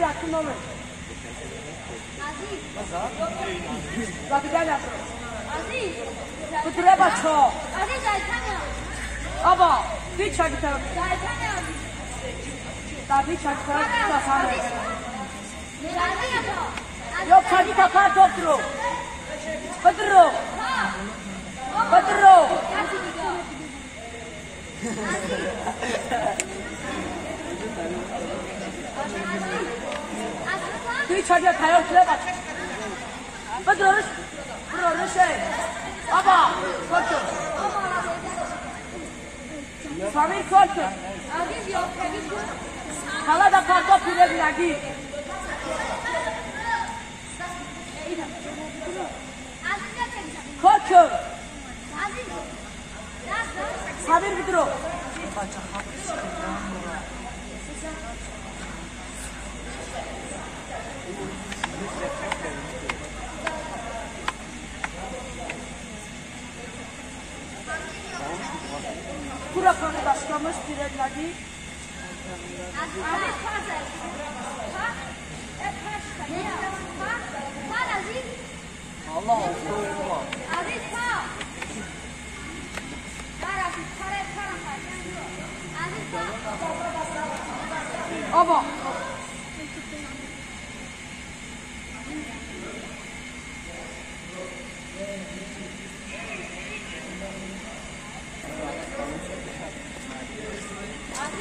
Номер. Aba, bir çakı taraf. Bir çakı taraf. Yok çakı tapar topturu. Badro. Badro. Bir çakı taraf bak. Badro. Badro şey. Aba, koçum. Samir koçum. Hala da parto pire lagi. Koçum. Samir bidro. Kura başlamış pire lagi. Allah Allah. Aba.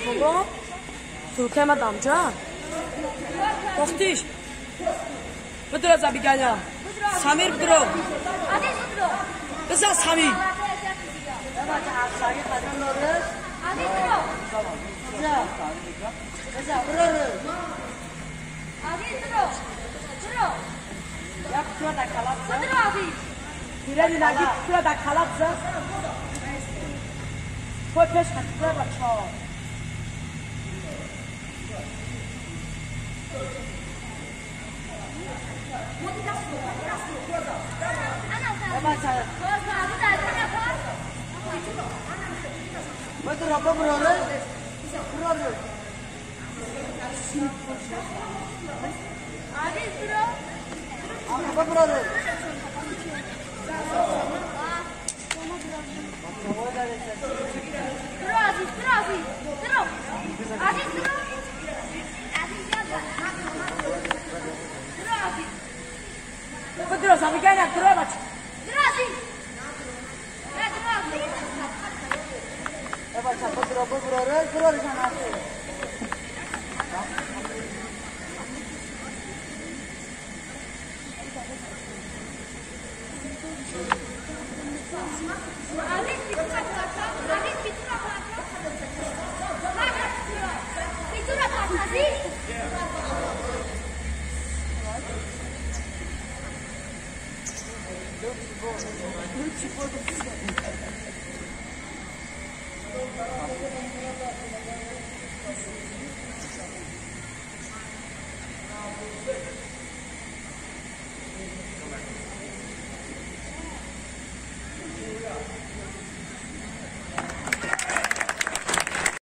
Baba, Türkiye damca. Toxtiş. Bıdro zabiganya. Samir bıdro. Bıza Samir. Aziz.